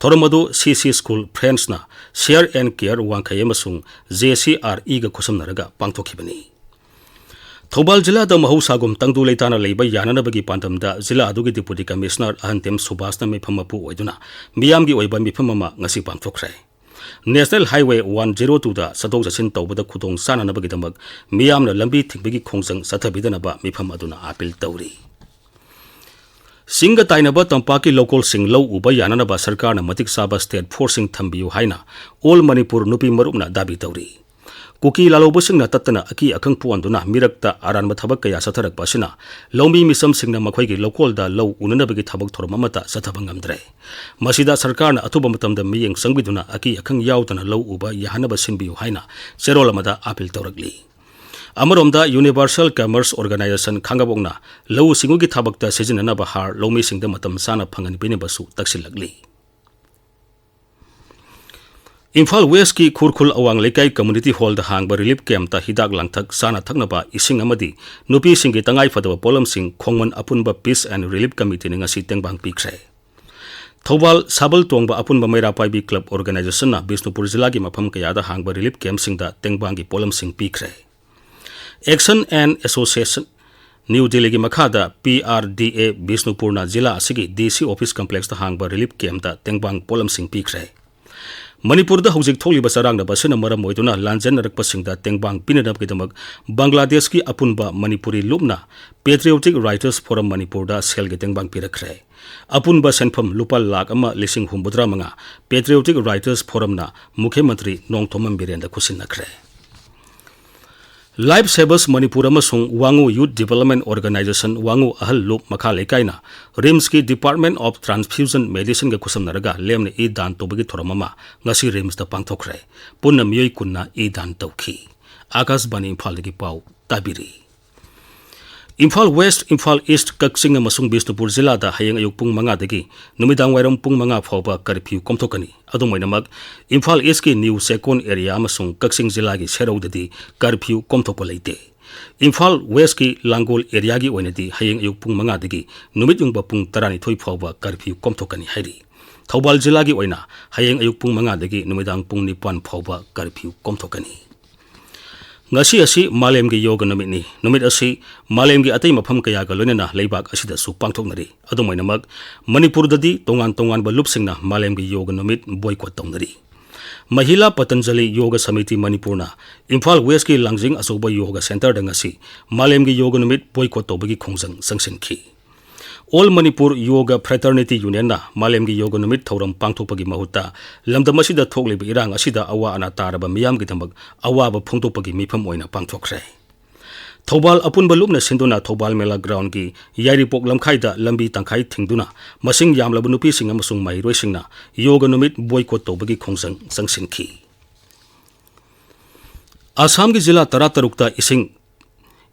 ꯊꯧꯔꯝ ꯑꯗꯨ ꯁꯤ ꯁꯤ ꯁ꯭ꯀꯨꯜ ꯐ꯭ꯔꯦꯟꯁꯅ ꯁꯤꯌꯔ ꯑꯦꯟ ꯀꯤꯌꯔ ꯋꯥꯡꯈꯩ ꯑꯃꯁꯨꯡ ꯖꯦ ꯁꯤ ꯑꯥꯔ ꯏꯒ ꯈꯨꯠꯁꯝꯅꯔꯒ ꯄꯥꯡꯊꯣꯛꯈꯤꯕꯅꯤ꯫ ꯊꯧꯕꯥꯜ ꯖꯤꯂꯥꯗ ꯃꯍꯧꯁꯥꯒꯨꯝ ꯇꯪꯗꯨ ꯂꯩꯇꯥꯅ ꯂꯩꯕ ꯌꯥꯅꯅꯕꯒꯤ ꯄꯥꯟꯗꯝꯗ ꯖꯤꯂꯥ ꯑꯗꯨꯒꯤ ꯗꯤꯄꯨꯇꯤ ꯀꯃꯤꯁꯅꯔ ꯑꯍꯟꯇꯦꯝ ꯁꯨꯕꯥꯁꯅ ꯃꯤꯐꯝ ꯃꯄꯨ ꯑꯣꯏꯗꯨꯅ ꯃꯤꯌꯥꯝꯒꯤ ꯑꯣꯏꯕ ꯃꯤꯐꯝ ꯑꯃ ꯉꯁꯤ ꯄꯥꯡꯊꯣꯛꯈ꯭ꯔꯦ꯫ ꯅꯦꯁꯅꯦꯜ ꯍꯥꯏꯋꯦ ꯋꯥꯟ ꯖꯤꯔꯣ ꯇꯨꯗ ꯆꯠꯊꯣꯛ ꯆꯠꯁꯤꯟ ꯇꯧꯕꯗ ꯈꯨꯗꯣꯡ ꯆꯥꯅꯅꯕꯒꯤꯗꯃꯛ ꯃꯤꯌꯥꯝꯅ ꯂꯝꯕꯤ ꯊꯤꯡꯕꯒꯤ ꯈꯣꯡꯖꯪ ꯆꯠꯊꯕꯤꯗꯅꯕ ꯃꯤꯐꯝ ꯑꯗꯨꯅ ꯑꯥꯄꯤꯜ ꯇꯧꯔꯤ꯫ ꯆꯤꯡꯒ ꯇꯥꯏꯅꯕ ꯇꯝꯄꯥꯛꯀꯤ ꯂꯧꯀꯣꯜꯁꯤꯡ ꯂꯧ ꯎꯕ ꯌꯥꯅꯅꯕ ꯁꯔꯀꯥꯔꯅ ꯃꯇꯤꯛ ꯆꯥꯕ ꯁ꯭ꯇꯦꯠ ꯐꯣꯔꯁꯁꯤꯡ ꯊꯝꯕꯤꯌꯨ ꯍꯥꯏꯅ ꯑꯣꯜ ꯃꯅꯤꯄꯨꯔ ꯅꯨꯄꯤ ꯃꯔꯨꯞꯅ ꯗꯥꯕꯤ ꯇꯧꯔꯤ꯫ ꯀꯨꯀꯤ ꯂꯥꯂꯧꯕꯁꯤꯡꯅ ꯇꯠꯇꯅ ꯑꯀꯤ ꯑꯈꯪ ꯄꯣꯛꯍꯟꯗꯨꯅ ꯃꯤꯔꯛꯇ ꯑꯔꯥꯟꯕ ꯊꯕꯛ ꯀꯌꯥ ꯆꯠꯊꯔꯛꯄ ꯑꯁꯤꯅ ꯂꯧꯃꯤ ꯃꯤꯆꯝꯁꯤꯡꯅ ꯃꯈꯣꯏꯒꯤ ꯂꯧꯀꯣꯜꯗ ꯂꯧ ꯎꯅꯅꯕꯒꯤ ꯊꯕꯛ ꯊꯧꯔꯝ ꯑꯃꯠꯇ ꯆꯠꯊꯕ ꯉꯝꯗ꯭ꯔꯦ꯫ ꯃꯁꯤꯗ ꯁꯔꯀꯥꯔꯅ ꯑꯊꯨꯕ ꯃꯇꯝꯗ ꯃꯤꯠꯌꯦꯡ ꯆꯪꯕꯤꯗꯨꯅ ꯑꯀꯤ ꯑꯈꯪ ꯌꯥꯎꯗꯅ ꯂꯧ ꯎꯕ ꯌꯥꯍꯟꯅꯕ ꯁꯤꯟꯕꯤꯌꯨ ꯍꯥꯏꯅ ꯆꯦꯔꯣꯜ ꯑꯃꯗ ꯑꯥꯄꯤꯜ ꯇꯧꯔꯛꯂꯤ꯫ ꯑꯃꯔꯣꯝꯗ, ꯌꯨꯅꯤꯚꯔꯁꯦꯜ ꯀꯃꯔꯁ ꯑꯣꯔꯒꯅꯥꯏꯖꯦꯁꯟ ꯈꯥꯡꯉꯕꯣꯛꯅ ꯂꯧꯎ ꯁꯤꯡꯎꯒꯤ ꯊꯕꯛꯇ ꯁꯤꯖꯤꯟꯅꯅꯕ ꯍꯥꯔ ꯂꯧꯃꯤꯁꯤꯡꯗ ꯃꯇꯝ ꯆꯥꯅ ꯐꯪꯍꯟꯕꯤꯅꯕꯁꯨ ꯇꯛꯁꯤꯜꯂꯛꯂꯤ꯫ ꯏꯝꯐꯥꯜ ꯋꯦꯁꯀꯤ ꯈꯨꯔꯈꯨꯜ ꯑꯋꯥꯡ ꯂꯩꯀꯥꯏ ꯀꯝꯃꯨꯅꯤꯇꯤ ꯍꯣꯜꯗ ꯍꯥꯡꯕ ꯔꯤꯂꯤꯐ ꯀꯦꯝꯞꯇ ꯍꯤꯗꯥꯛ ꯂꯥꯡꯊꯛ, ꯆꯥꯅ ꯊꯛꯅꯕ, ꯏꯁꯤꯡ ꯑꯃꯗꯤ ꯅꯨꯄꯤꯁꯤꯡꯒꯤ ꯇꯉꯥꯏꯐꯗꯕ ꯄꯣꯠꯂꯝꯁꯤꯡ ꯈꯣꯡꯃꯟ ꯑꯄꯨꯟꯕ ꯄꯤꯁ ꯑꯦꯟ ꯔꯤꯂꯤꯐ ꯀꯃꯤꯇꯤꯅ ꯉꯁꯤ ꯇꯦꯡꯕꯥꯡ ꯄꯤꯈ꯭ꯔꯦ꯫ ꯊꯧꯕꯥꯜ ꯁꯥꯕꯜ ꯇꯣꯡꯕ ꯑꯄꯨꯟꯕ ꯃꯩꯔꯥ ꯄꯥꯏꯕꯤ ꯀ꯭ꯂꯕ ꯑꯣꯔꯒꯅꯥꯏꯖꯦꯁꯟꯅ ꯕꯤꯁꯅꯨꯄꯨꯔ ꯖꯤꯂꯥꯒꯤ ꯃꯐꯝ ꯀꯌꯥꯗ ꯍꯥꯡꯕ ꯔꯤꯂꯤꯐ ꯀꯦꯝꯞꯁꯤꯡꯗ ꯇꯦꯡꯕꯥꯡꯒꯤ ꯄꯣꯠꯂꯝꯁꯤꯡ ꯄꯤꯈ꯭ꯔꯦ꯫ ꯑꯦꯛꯁꯟ ꯑꯦꯟ ꯑꯦꯁꯣꯁꯤꯌꯦꯁꯟ ꯅ꯭ꯌꯨ ꯗꯤꯜꯂꯤꯒꯤ ꯃꯈꯥꯗ ꯄꯤ ꯑꯥꯔ ꯗꯤ ꯑꯦ ꯕꯤꯁꯅꯨꯄꯨꯔꯅ ꯖꯤꯂꯥ ꯑꯁꯤꯒꯤ ꯗꯤ ꯁꯤ ꯑꯣꯐꯤꯁ ꯀꯝꯄ꯭ꯂꯦꯛꯁꯇ ꯍꯥꯡꯕ ꯔꯤꯂꯤꯐ ꯀꯦꯝꯞꯇ ꯇꯦꯡꯕꯥꯡ ꯄꯣꯠꯂꯝꯁꯤꯡ ꯄꯤꯈ꯭ꯔꯦ꯫ ꯃꯅꯤꯄꯨꯔꯗ ꯍꯧꯖꯤꯛ ꯊꯣꯛꯂꯤꯕ ꯆꯔꯥꯡꯅꯕ ꯑꯁꯤꯅ ꯃꯔꯝ ꯑꯣꯏꯗꯨꯅ ꯂꯥꯟꯖꯦꯟꯅꯔꯛꯄꯁꯤꯡꯗ ꯇꯦꯡꯕꯥꯡ ꯄꯤꯅꯅꯕꯒꯤꯗꯃꯛ ꯕꯪꯒ꯭ꯂꯥꯗꯦꯁꯀꯤ ꯑꯄꯨꯟꯕ ꯃꯅꯤꯄꯨꯔꯤ ꯂꯨꯞꯅ ꯄꯦꯇ꯭ꯔꯤꯌꯣꯇꯤꯛ ꯔꯥꯏꯇꯔꯁ ꯐꯣꯔꯝ ꯃꯅꯤꯄꯨꯔꯗ ꯁꯦꯜꯒꯤ ꯇꯦꯡꯕꯥꯡ ꯄꯤꯔꯛꯈ꯭ꯔꯦ꯫ ꯑꯄꯨꯟꯕ ꯁꯦꯟꯐꯝ ꯂꯨꯄꯥ ꯂꯥꯈ ꯑꯃ ꯂꯤꯁꯤꯡ ꯍꯨꯝꯐꯨꯇꯔꯥ ꯃꯉꯥ ꯄꯦꯇ꯭ꯔꯤꯌꯣꯇꯤꯛ ꯔꯥꯏꯇꯔꯁ ꯐꯣꯔꯝꯅ ꯃꯨꯈ꯭ꯌ ꯃꯟꯇ꯭ꯔꯤ ꯅꯣꯡꯊꯣꯝꯕꯝ ꯕꯤꯔꯦꯟꯗ ꯈꯨꯠꯁꯤꯟꯅꯈ꯭ꯔꯦ꯫ ꯂꯥꯏꯐ ꯁꯦꯚꯔꯁ ꯃꯅꯤꯄꯨꯔ ꯑꯃꯁꯨꯡ ꯋꯥꯉꯨ ꯌꯨꯠ ꯗꯤꯚꯦꯂꯞꯃꯦꯟ ꯑꯣꯔꯒꯅꯥꯏꯖꯦꯁꯟ ꯋꯥꯉꯨ ꯑꯍꯜ ꯂꯨꯞ ꯃꯈꯥ ꯂꯩꯀꯥꯏꯅ ꯔꯤꯝꯁꯀꯤ ꯗꯤꯄꯥꯔꯠꯃꯦꯟ ꯑꯣꯐ ꯇ꯭ꯔꯥꯟꯁꯐ꯭ꯌꯨꯖꯟ ꯃꯦꯗꯤꯁꯤꯟꯒ ꯈꯨꯠꯁꯝꯅꯔꯒ ꯂꯦꯝꯅ ꯏ ꯗꯥꯟ ꯇꯧꯕꯒꯤ ꯊꯧꯔꯝ ꯑꯃ ꯉꯁꯤ ꯔꯤꯝꯁꯇ ꯄꯥꯡꯊꯣꯛꯈ꯭ꯔꯦ꯫ ꯄꯨꯟꯅ ꯃꯤꯑꯣꯏ ꯀꯨꯟꯅ ꯏ ꯗꯥꯟ ꯇꯧꯈꯤ꯫ ꯑꯥꯀꯥꯁꯕꯥꯅꯤ ꯏꯝꯐꯥꯜꯗꯒꯤ ꯄꯥꯎ ꯇꯥꯕꯤꯔꯤ꯫ ꯏꯝꯐꯥꯜ ꯋꯦꯁ, ꯏꯝꯐꯥꯜ ꯏꯁ, ꯀꯛꯆꯤꯡ ꯑꯃꯁꯨꯡ ꯕꯤꯁꯅꯨꯄꯨꯔ ꯖꯤꯂꯥꯗ ꯍꯌꯦꯡ ꯑꯌꯨꯛ ꯄꯨꯡ ꯃꯉꯥꯗꯒꯤ ꯅꯨꯃꯤꯗꯥꯡ ꯋꯥꯏꯔꯝ ꯄꯨꯡ ꯃꯉꯥ ꯐꯥꯎꯕ ꯀꯔꯐ꯭ꯌꯨ ꯀꯣꯝꯊꯣꯛꯀꯅꯤ꯫ ꯑꯗꯨꯝ ꯑꯣꯏꯅꯃꯛ, ꯏꯝꯐꯥꯜ ꯏꯁꯀꯤ ꯅ꯭ꯌꯨ ꯆꯦꯛꯀꯣꯟ ꯑꯦꯔꯤꯌꯥ ꯑꯃꯁꯨꯡ ꯀꯛꯆꯤꯡ ꯖꯤꯂꯥꯒꯤ ꯁꯦꯔꯧꯗꯗꯤ ꯀꯔꯐ꯭ꯌꯨ ꯀꯣꯝꯊꯣꯛꯄ ꯂꯩꯇꯦ꯫ ꯏꯝꯐꯥꯜ ꯋꯦꯁꯀꯤ ꯂꯥꯡꯒꯣꯜ ꯑꯦꯔꯤꯌꯥꯒꯤ ꯑꯣꯏꯅꯗꯤ ꯍꯌꯦꯡ ꯑꯌꯨꯛ ꯄꯨꯡ ꯃꯉꯥꯗꯒꯤ ꯅꯨꯃꯤꯠ ꯌꯨꯡꯕ ꯄꯨꯡ ꯇꯔꯥꯅꯤꯊꯣꯏ ꯐꯥꯎꯕ ꯀꯔꯐ꯭ꯌꯨ ꯀꯣꯝꯊꯣꯛꯀꯅꯤ ꯍꯥꯏꯔꯤ꯫ ꯊꯧꯕꯥꯜ ꯖꯤꯂꯥꯒꯤ ꯑꯣꯏꯅ ꯍꯌꯦꯡ ꯑꯌꯨꯛ ꯄꯨꯡ ꯃꯉꯥꯗꯒꯤ ꯅꯨꯃꯤꯗꯥꯡ ꯄꯨꯡ ꯅꯤꯄꯥꯟ ꯐꯥꯎꯕ ꯀꯔꯐ꯭ꯌꯨ ꯀꯣꯝꯊꯣꯛꯀꯅꯤ꯫ ꯉꯁꯤ ꯑꯁꯤ ꯃꯥꯂꯦꯝꯒꯤ ꯌꯣꯒ ꯅꯨꯃꯤꯠꯅꯤ꯫ ꯅꯨꯃꯤꯠ ꯑꯁꯤ ꯃꯥꯂꯦꯝꯒꯤ ꯑꯇꯩ ꯃꯐꯝ ꯀꯌꯥꯒ ꯂꯣꯏꯅꯅ ꯂꯩꯕꯥꯛ ꯑꯁꯤꯗꯁꯨ ꯄꯥꯡꯊꯣꯛꯅꯔꯤ꯫ ꯑꯗꯨꯝ ꯑꯣꯏꯅꯃꯛ, ꯃꯅꯤꯄꯨꯔꯗꯗꯤ ꯇꯣꯉꯥꯟ ꯇꯣꯉꯥꯟꯕ ꯂꯨꯞꯁꯤꯡꯅ ꯃꯥꯂꯦꯝꯒꯤ ꯌꯣꯒ ꯅꯨꯃꯤꯠ ꯕꯣꯏꯀꯣꯠ ꯇꯧꯅꯔꯤ꯫ ꯃꯍꯤꯂꯥ ꯄꯇꯟꯖꯂꯤ ꯌꯣꯒ ꯁꯃꯤꯇꯤ ꯃꯅꯤꯄꯨꯔꯅ ꯏꯝꯐꯥꯜ ꯋꯦꯁꯀꯤ ꯂꯥꯡꯖꯤꯡ ꯑꯆꯧꯕ ꯌꯣꯒ ꯁꯦꯟꯇꯔꯗ ꯉꯁꯤ ꯃꯥꯂꯦꯝꯒꯤ ꯌꯣꯒ ꯅꯨꯃꯤꯠ ꯕꯣꯏꯀꯣꯠ ꯇꯧꯕꯒꯤ ꯈꯣꯡꯖꯪ ꯆꯪꯁꯤꯟꯈꯤ꯫ ꯑꯣꯜ ꯃꯅꯤꯄꯨꯔ ꯌꯣꯒ ꯐ꯭ꯔꯦꯇꯔꯅꯤꯇꯤ ꯌꯨꯅꯤꯌꯟꯅ ꯃꯥꯂꯦꯝꯒꯤ ꯌꯣꯒ ꯅꯨꯃꯤꯠ ꯊꯧꯔꯝ ꯄꯥꯡꯊꯣꯛꯄꯒꯤ ꯃꯍꯨꯠꯇ ꯂꯝꯗꯝ ꯑꯁꯤꯗ ꯊꯣꯛꯂꯤꯕ ꯏꯔꯥꯡ ꯑꯁꯤꯗ ꯑꯋꯥ ꯑꯅꯥ ꯇꯥꯔꯕ ꯃꯤꯌꯥꯝꯒꯤꯗꯃꯛ ꯑꯋꯥꯕ ꯐꯣꯡꯗꯣꯛꯄꯒꯤ ꯃꯤꯐꯝ ꯑꯣꯏꯅ ꯄꯥꯡꯊꯣꯛꯈ꯭ꯔꯦ꯫ ꯊꯧꯕꯥꯜ ꯑꯄꯨꯟꯕ ꯂꯨꯞꯅ ꯁꯤꯟꯗꯨꯅ ꯊꯧꯕꯥꯜ ꯃꯦꯂꯥ ꯒ꯭ꯔꯥꯎꯟꯒꯤ ꯌꯥꯏꯔꯤꯄꯣꯛ ꯂꯝꯈꯥꯏꯗ ꯂꯝꯕꯤ ꯇꯪꯈꯥꯏ ꯊꯤꯡꯗꯨꯅ ꯃꯁꯤꯡ ꯌꯥꯝꯂꯕ ꯅꯨꯄꯤꯁꯤꯡ ꯑꯃꯁꯨꯡ ꯃꯍꯩꯔꯣꯏꯁꯤꯡꯅ ꯌꯣꯒ ꯅꯨꯃꯤꯠ ꯕꯣꯏꯀꯣꯠ ꯇꯧꯕꯒꯤ ꯈꯣꯡꯖꯪ ꯆꯪꯁꯤꯟꯈꯤ꯫ ꯑꯁꯥꯝꯒꯤ ꯖꯤꯂꯥ ꯇꯔꯥꯇꯔꯨꯛꯇ ꯏꯁꯤꯡ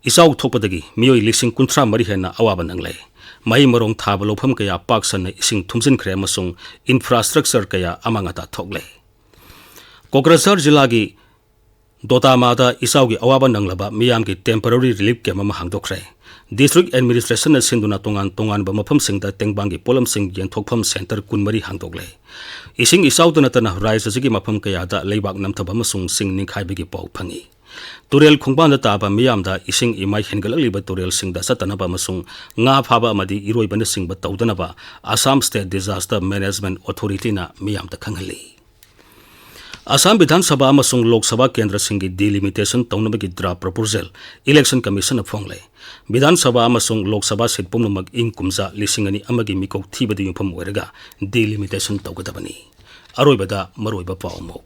ꯏꯆꯥꯎ ꯊꯣꯛꯄꯗꯒꯤ ꯃꯤꯑꯣꯏ ꯂꯤꯁꯤꯡ ꯀꯨꯟꯊ꯭ꯔꯥ ꯃꯔꯤ ꯍꯦꯟꯅ ꯑꯋꯥꯕ ꯅꯪꯂꯦ꯫ ꯃꯍꯩ ꯃꯔꯣꯡ ꯊꯥꯕ ꯂꯧꯐꯝ ꯀꯌꯥ ꯄꯥꯛ ꯁꯟꯅ ꯏꯁꯤꯡ ꯊꯨꯝꯖꯤꯟꯈ꯭ꯔꯦ ꯑꯃꯁꯨꯡ ꯏꯟꯐ꯭ꯔꯥꯁ꯭ꯇ꯭ꯔꯛꯆꯔ ꯀꯌꯥ ꯑꯃꯥꯡ ꯑꯇꯥ ꯊꯣꯛꯂꯦ꯫ ꯀꯣꯀ꯭ꯔꯥꯖꯥꯔ ꯖꯤꯂꯥꯒꯤ ꯗꯣꯇꯥꯃꯥꯗ ꯏꯆꯥꯎꯒꯤ ꯑꯋꯥꯕ ꯅꯪꯂꯕ ꯃꯤꯌꯥꯝꯒꯤ temporary relief camp ꯑꯃ ꯍꯥꯡꯗꯣꯛꯈ꯭ꯔꯦ꯫ ꯗꯤꯁꯇ꯭ꯔꯤꯛ ꯑꯦꯗꯃꯤꯅꯤꯁꯇ꯭ꯔꯦꯁꯟꯅ ꯁꯤꯟꯗꯨꯅ ꯇꯣꯉꯥꯟ ꯇꯣꯉꯥꯟꯕ ꯃꯐꯝꯁꯤꯡꯗ ꯇꯦꯡꯕꯥꯡꯒꯤ ꯄꯣꯠꯂꯝꯁꯤꯡ ꯌꯦꯟꯊꯣꯛꯐꯝ ꯁꯦꯟꯇꯔ ꯀꯨꯟꯃꯔꯤ ꯍꯥꯡꯗꯣꯛꯂꯦ꯫ ꯏꯁꯤꯡ ꯏꯆꯥꯎꯗ ꯅꯠꯇꯅ ꯔꯥꯏꯖ ꯑꯁꯤꯒꯤ ꯃꯐꯝ ꯀꯌꯥꯗ ꯂꯩꯕꯥꯛ ꯅꯝꯊꯕ ꯑꯃꯁꯨꯡ ꯆꯤꯡ ꯅꯤꯡꯈꯥꯏꯕꯒꯤ ꯄꯥꯎ ꯐꯪꯏ꯫ ꯇꯨꯔꯦꯜ ꯈꯣꯡꯕꯥꯟꯗ ꯇꯥꯕ ꯃꯤꯌꯥꯝꯗ ꯏꯁꯤꯡ ꯏꯃꯥꯏ ꯍꯦꯟꯒꯠꯂꯛꯂꯤꯕ ꯇꯨꯔꯦꯜꯁꯤꯡꯗ ꯆꯠꯇꯅꯕ ꯑꯃꯁꯨꯡ ꯉꯥ ꯐꯥꯕ ꯑꯃꯗꯤ ꯏꯔꯣꯏꯕꯅꯆꯤꯡꯕ ꯇꯧꯗꯅꯕ Assam State Disaster Management Authorityꯅ ꯃꯤꯌꯥꯝꯗ ꯈꯪꯍꯜꯂꯤ꯫ ꯑꯁꯥꯝ ꯕꯤꯙꯥꯟ ꯁꯚꯥ ꯑꯃꯁꯨꯡ ꯂꯣꯛ ꯁꯚꯥ ꯀꯦꯟꯗ꯭ꯔꯁꯤꯡꯒꯤ delimitation ꯇꯧꯅꯕꯒꯤ draft proposal Election Commissionꯅ ꯐꯣꯡꯂꯦ꯫ ꯕꯤꯙꯥꯟ ꯁꯚꯥ ꯑꯃꯁꯨꯡ ꯂꯣꯛ ꯁꯚꯥ ꯁꯤꯠ ꯄꯨꯝꯅꯃꯛ ꯏꯪ ꯀꯨꯝꯖꯥ ꯂꯤꯁꯤꯡ ꯑꯅꯤ ꯑꯃꯒꯤ ꯃꯤꯀꯣꯛ ꯊꯤꯕꯗ ꯌꯨꯝꯐꯝ ꯑꯣꯏꯔꯒ delimitation ꯇꯧꯒꯗꯕꯅꯤ꯫ ꯑꯔꯣꯏꯕꯗ ꯃꯔꯨꯑꯣꯏꯕ ꯄꯥꯎ ꯑꯃꯨꯛ꯫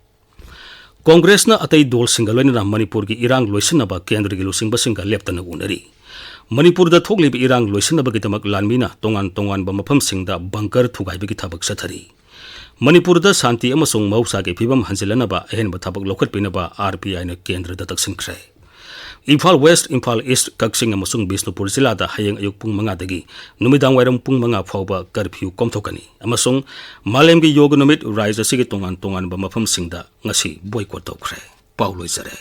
ꯀꯣꯡꯒ꯭ꯔꯦꯁꯅ ꯑꯇꯩ ꯗꯣꯜꯁꯤꯡꯒ ꯂꯣꯏꯅꯅ ꯃꯅꯤꯄꯨꯔꯒꯤ ꯏꯔꯥꯡ ꯂꯣꯏꯁꯤꯟꯅꯕ ꯀꯦꯟꯗ꯭ꯔꯒꯤ ꯂꯨꯆꯤꯡꯕꯁꯤꯡꯒ ꯂꯦꯞꯇꯅ ꯎꯅꯔꯤ꯫ ꯃꯅꯤꯄꯨꯔꯗ ꯊꯣꯛꯂꯤꯕ ꯏꯔꯥꯡ ꯂꯣꯏꯁꯤꯟꯅꯕꯒꯤꯗꯃꯛ ꯂꯥꯟꯃꯤꯅ ꯇꯣꯉꯥꯟ ꯇꯣꯉꯥꯟꯕ ꯃꯐꯝꯁꯤꯡꯗ bunker ꯊꯨꯒꯥꯏꯕꯒꯤ ꯊꯕꯛ ꯆꯠꯊꯔꯤ꯫ ꯃꯅꯤꯄꯨꯔꯗ ꯁꯥꯟꯇꯤ ꯑꯃꯁꯨꯡ ꯃꯍꯧꯁꯥꯒꯤ ꯐꯤꯕꯝ ꯍꯟꯖꯤꯜꯂꯅꯕ ꯑꯍꯦꯟꯕ ꯊꯕꯛ ꯂꯧꯈꯠꯄꯤꯅꯕ RPIꯅ ꯀꯦꯟꯗ꯭ꯔꯗ ꯇꯛꯁꯤꯟꯈ꯭ꯔꯦ꯫ ꯏꯝꯐꯥꯜ ꯋꯦꯁ, ꯏꯝꯐꯥꯜ ꯏꯁ, ꯀꯛꯆꯤꯡ ꯑꯃꯁꯨꯡ ꯕꯤꯁꯅꯨꯄꯨꯔ ꯖꯤꯂꯥꯗ ꯍꯌꯦꯡ ꯑꯌꯨꯛ ꯄꯨꯡ ꯃꯉꯥꯗꯒꯤ ꯅꯨꯃꯤꯗꯥꯡ ꯋꯥꯏꯔꯝ ꯄꯨꯡ ꯃꯉꯥ ꯐꯥꯎꯕ ꯀꯔꯐ꯭ꯌꯨ ꯀꯣꯝꯊꯣꯛꯀꯅꯤ ꯑꯃꯁꯨꯡ ꯃꯥꯂꯦꯝꯒꯤ ꯌꯣꯒ ꯅꯨꯃꯤꯠ ꯔꯥꯏꯖ꯭ꯌ ꯑꯁꯤꯒꯤ ꯇꯣꯉꯥꯟ ꯇꯣꯉꯥꯟꯕ ꯃꯐꯝꯁꯤꯡꯗ ꯉꯁꯤ ꯕꯣꯏꯀꯣꯠ ꯇꯧꯈ꯭ꯔꯦ꯫ ꯄꯥꯎ ꯂꯣꯏꯖꯔꯦ꯫